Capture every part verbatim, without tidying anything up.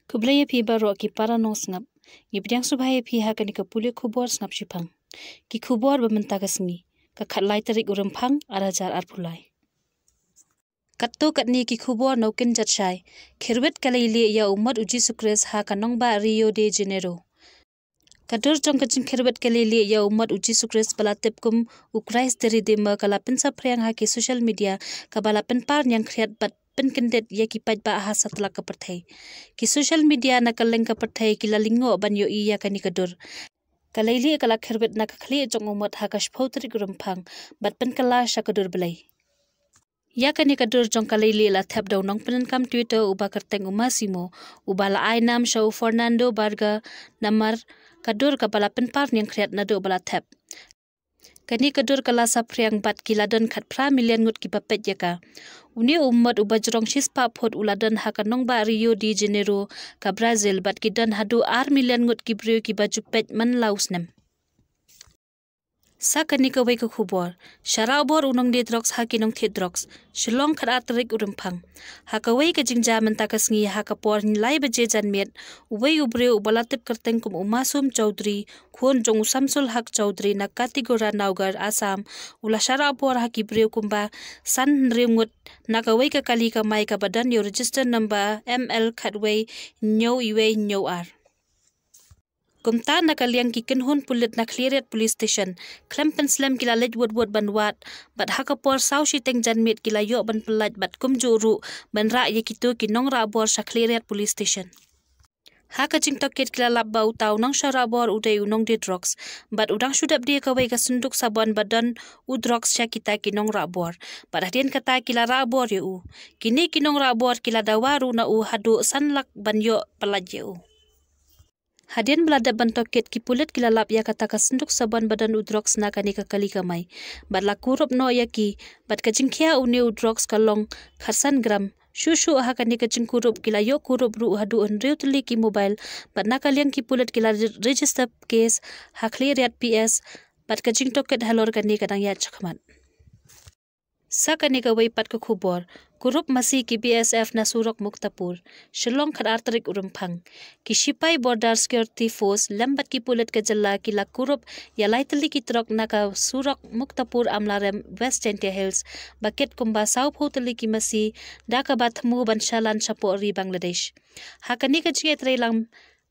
Khublei ïa phi baroh ki para nongsngap. Ngi pdiang sngewbha ïa phi ha kane ka pule khubor sngap shipang. Ki khubor ba mynta ka sngi, ka khatlai tarik u Rymphang, ar hajar arphew lai. Katto katne ki khubor na u kynjat shai. Kherwit ka leilieh ïa u mot u Jisu Khrist ha ka nongbah Rio de Janeiro. Ka dur jong ka jingkherwit ka leilieh ïa u mot u Jisu Khrist ba la tip kum u Christ the Redeemer ka la pynsaphriang ha ki social media, kaba la pynpar ñiangkhriat bad pynkyndit ïa ki paidbah ha satlak ka pyrthei. Ki social media na kylleng ka pyrthei ki la lyngngoh ban ïohi ïa kane ka dur. Ka leilieh ka la kherwit na ka khlieh jong u mot ha ka shiphew tarik u Rymphang bad pynkylla sha ka dur Blei. Ïa kane ka dur jong ka leilieh la thep da u nongpyndonkam Twitter uba kyrteng u Massimo, uba la ai nam sha u Fernando Barga, namar ka dur kaba la pynpar ñiangkhriat naduh ba la thep. Kane ka dur ka la saphriang bad ki la don khatphra million ngut kiba peit ïa ka. Une u mot uba jrong shispah phut u la don ha ka nongbah Rio de Janeiro ka Brazil bad ki don haduh ar million ngut ki briew kiba ju peit man la u snem. Sa kane kawei ka khubor. Sharabor u nongdie drugs ha ki nongthied drugs. Shillong, khatar tarik u Rymphang. Ha kawei ka jingjia mynta ka sngi ha ka por lai baje janmiet, uwei u briew uba la tip kyrteng kum u Masum Chaudhry, khun jong u Samsul Haq Chaudhry na Katigora, Naugarh, Assam, u la sharabor ha ki briew kumba san hynriew ngut na kawei ka kali kamai kaba don ïa u register number M L khatwei hynñiew wei hynñiew ar. Kumta na ka liang ki kynhun pulit na Khliehriat Police Station, khlem pynslem ki la leit wut wut ban wad, bad ha ka por saw shiteng janmiet ki la ïoh ban pyllait bad kumjuh ruh ban rah ïa kito ki nongrabor sha Khliehriat Police Station. Ha ka jingtohkit ki la lap ba uta u nongsharabor u dei u nongdie drugs, bad u dang shu dep die kawei ka synduk sabon ba don u drugs sha kita ki nongrabor, bad hadien kata ki la rabor ïa u. Kine ki nongrabor ki la dawa ruh na u haduh san lak ban ïoh pyllait ïa u. Hadien ba la dep ban tohkit, ki pulit ki la lap ïa kata ka synduk sabon ba don u drugs na kane ka kali kamai, bad la kurup noh ïa ki, bad ka jingkhia une u drugs ka long khatsan gram. Shuh shuh ha kane ka jingkurup ki la ïoh kurup ruh haduh hynriew tylli ki mobile, bad na ka liang ki pulit ki la re-, register case ha Khliehriat P S, bad ka jingtohkit halor kane ka dang ïaid shakhmat. Sa kane kawei pat ka khubor. Kurup masi ki B S F na surok Muktapur. Shillong, khatar tarik u Rymphang. Ki shipai Border Security Force lem bad ki pulit ka jylla ki la kurup ïa lai tylli ki trok na ka surok Muktapur Amlarem, West Jaintia Hills, ba kit kumba sawphew tylli ki masi da kaba thmu ban shalan shapoh ri Bangladesh. Ha kane ka jingïatreilang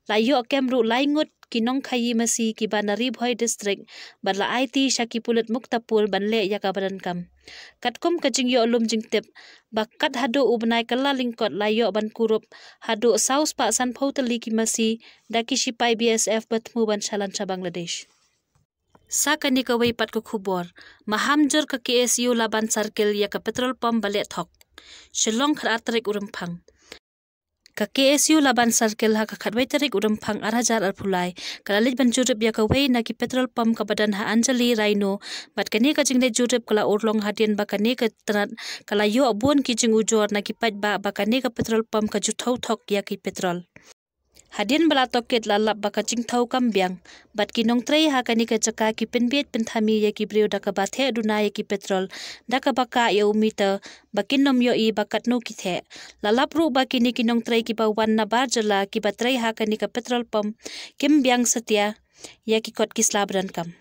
la ïoh kem ruh lai ngut ki nongkhaïi masi kiba na Ri Bhoi District, bad la aiti sha ki pulit Muktapur ban leh ïa kaba donkam. Katkum ka jingïoh lum jingtip, ba kat haduh u bnai Kyllalyngkot la ïoh ban kurup haduh saw spah sanphew tylli ki masi da ki shipai B S F ba thmu ban shalan sha Bangladesh. Sa kane kawei pat ka khubor. Mahamjur ka K S U Laban Circle ïa ka petrol pump ba leh thok. Shillong, khatar tarik u Rymphang. Ka K S U Laban Circle ha ka khatwei tarik u Rymphang ar hajar arphew lai, ka la leit ban jurip ïa kawei na ki petrol pump kaba don ha Anjali Rhino, bad kane ka jingleit jurip ka la urlong hadien ba kane ka tnat ka la ïoh bun ki jingujor na ki paidbah ba kane ka petrol pump ka ju thew thok ïa ki petrol. Hadien ba la tohkit la lap ba ka jingthew kam biang, bad ki nongtrei ha kane ka jaka ki pynbiej pynthame ïa ki briew da kaba theh duna ïa ki petrol da kaba kah ïa u meter, ba kin ym ïohi ba katno ki theh. La lap ruh ba kine ki nongtrei kiba wan na bar jylla kiba trei ha kane ka petrol pump kim biang satia ïa ki kot ki sla ba donkam.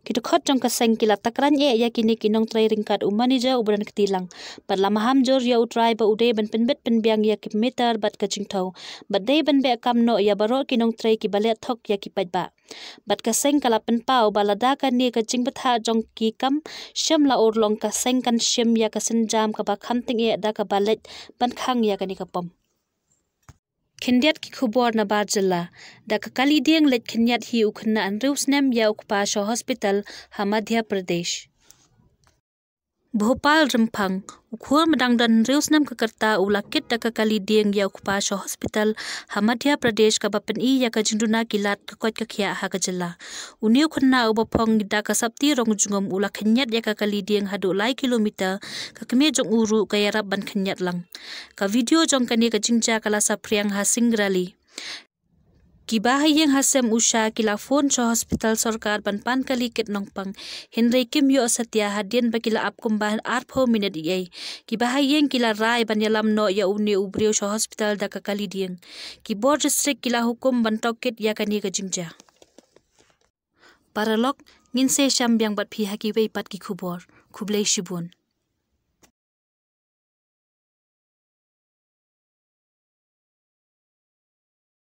Ki dkhot jong ka seng ki la takran eh ïa kine ki nongtrei ryngkat u manager uba don kti lang, bad la mahamjur ïa u trai ba u dei ban pynbit pynbiang ïa ki meter bad ka jingthew, bad dei ban beh kam noh ïa baroh ki nongtrei kiba leh thok ïa ki paidbah. Bad ka seng ka la pynpaw ba lada kane ka jingbthah jong ki kam shym la urlong, ka seng kan shim ïa ka sienjam kaba kham tyngeh da kaba leit ban khang ïa kane ka pump. Khyndiat ki khubor na bar jylla. Da ka kali dieng leit khynñiat hi u khynnah hynriew snem ïa u kpa sha hospital ha Madhya Pradesh. Bhopal, Rymphang. U khun ba dang don hynriew snem ka rta u la kit da ka kali dieng ïa u kpa sha hospital ha Madhya Pradesh, kaba pyni ïa ka jingduna ki lad ka koit ka khiah ha ka jylla. Une u khynnah uba phong da ka sopti rong jngoh u la khynñiat ïa ka kali dieng haduh lai kilometer, ka kmie jong u ruh ka ïarap ban khynñiat lang. Ka video jong kane ka jingjia ka la saphriang ha Singrauli. Ki bahaïing ha sem u Shah ki la phone sha hospital sorkar ban pan kali kit nongpang, hynrei kim ïoh satia hadien ba ki la ap kumba arphew minit ïa. Ki bahaïing ki la rai ban ïalam noh ïa une u briew sha hospital da ka kali dieng. Ki bor district ki la hukum ban tok kit ïa kane ka jingjia. Paralok, ngin sa ïasam biang bad phi ha kiwei pat ki khubor. Khublei shibun.